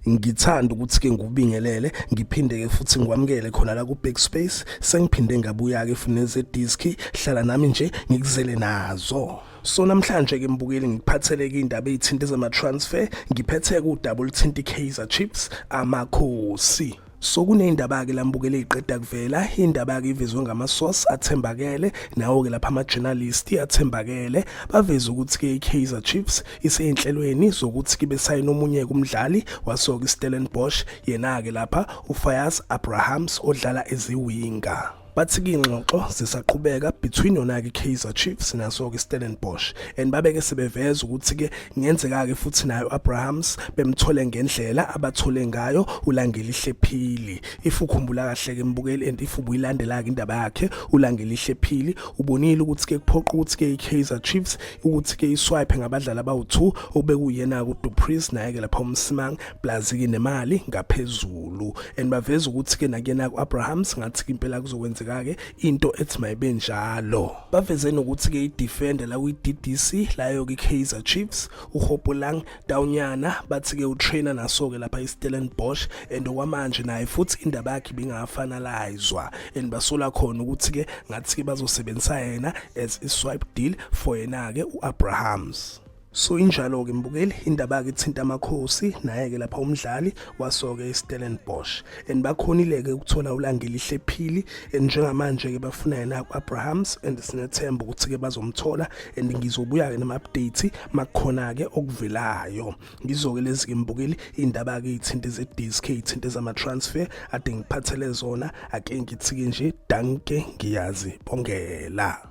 Ngithanda ukuthi ke ngikubingelele, ngiphinde ke futhi ngikwamukele khona la ku Big Space. Sengiphinde ngabuya ke futhi neze disk, hlala nami nje ngikuzele nazo. So namhlanje ke mbukeli ngikuphathele ke indaba ezithinta ezama transfer, ngiphethe ku double thinta Kaizer Chiefs amakhosi. So kuneyindaba-ke lambukele iqeda kuvela, indaba-ke ivezwe ngama-source athembakele, nawo-ke lapha ama-journalist athembakele, baveza ukuthi-ke i-Kaizer Chiefs iseyinhlelweni zokuthi-ke besayine omunye-ke umdlali wasoke i-Stellenbosch, yena-ke lapha uFayaz Abrahams odlala eziwinga. Bathi ke ingxoxo zisaqhubeka between yona-ke i-Kaizer Chiefs naso-ke i-Stellenbosch and babeke sebeveza ukuthi-ke kungenzeka-ke futhi nayo Abrahams bemthole ngendlela abathole ngayo uLangelihle Phili. If ukhumbula kahle-ke mbukeli and if ubuyilandela-ke indaba yakhe uLangelihle Phili ubonile ukuthi-ke kuphoqa ukuthi-ke i-Kaizer Chiefs ukuthi-ke iswipe ngabadlali abawu-2 obekuyena-ke uDu Preez naye-ke lapha uMsimang plus-ke nemali ngaphezulu and baveza ukuthi-ke nakuyena ku-Abrahams ngathi-ke impela kuzokwenzeka-ke into ethi mayibe njalo. Baveze nokuthi-ke i-defender la kwi-DDC layo-ke i-Kaizer Chiefs uHopolang Taunyana bathi-ke utrainer naso-ke lapha i-Stellenbosch and okwamanje naye futhi indaba yakhe ibingafanalizwa and basola khona ukuthi-ke ngathi-ke bazosebenzisa yena as i-swipe deal for yena-ke u-Abrahams. So injalo-ke mbukeli indaba-ke ithinta amakhosi naye-ke lapha umdlali waso-ke iStellenbosch and bakhonile-ke ukuthola uLangelihle Phili and njengamanje-ke bafuna yena ku-Abrahams and sinethemba ukuthi-ke bazomthola and ngizobuya-ke nama-update makukhona-ke okuvelayo. Ngizoke lezi-ke mbukeli indaba-ke ithinta ze-disk ithinta zama-transfer ade ngiphathele zona ake ngithi-ke nje danke ngiyazibongela.